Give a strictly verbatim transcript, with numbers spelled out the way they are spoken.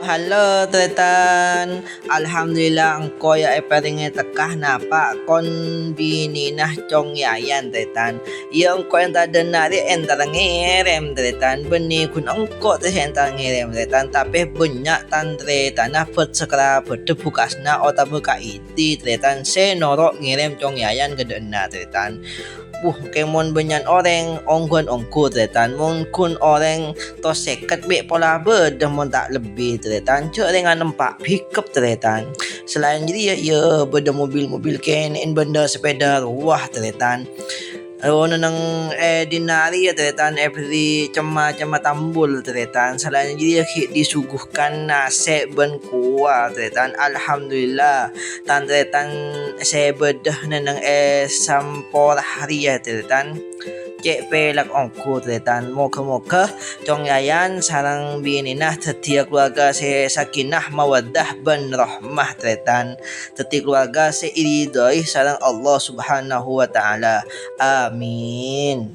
Halo, tarètan. Alhamdulillah, engko' ya èparèngè tekka napa' kon binèna Cong Yayan, tarètan. Ya, engko' èn tadâna' rè' èntar ngèrèm, tarètan. Bânnè ghun engko' tè sè èntar ngèrèm, tarètan. Tapè bânnya' tan-tarètanna bhât-sakrabhâddhâ bhukasna otabâ ka I T, tarètan, sè noro' ngèrèm Cong Yayan ka dâ'enna', tarètan. Wuh, kèmon bânnya'an orèng ongghuwân ongghu, tarètan. Mon ghun orèng tos sèket bi' pola bâdâ mon ta' lebbi, tarètan. Jhâ' rèng anempa' pickup, tarètan. Salaèn jârèya, iyâ, bâdâ mobil-mobil kènè'èn bân dâ' sepèda rowa, tarètan. Ro nèng, eh, dinna' rèya, tarètan, èberri' cem-macemma tambul, tarètan. Salaèn jârèya ghi' disuguhkan nasè' bân kowa, tarètan. Alhamdulillah, tan-tarètan sè bâdâ nèng è Sampora rèya, tarètan. Cè' pèlak ongghu, tarètan. Moghâ-moghâ Cong Yayan sareng binèna dhâddhiyâ kalowarga sè sakinah, mawaddah, bân rahmah, tarètan. Dhâddhi kalowarga sè èridhoi sareng Allah Subhanahu wa Ta'ala. Amin.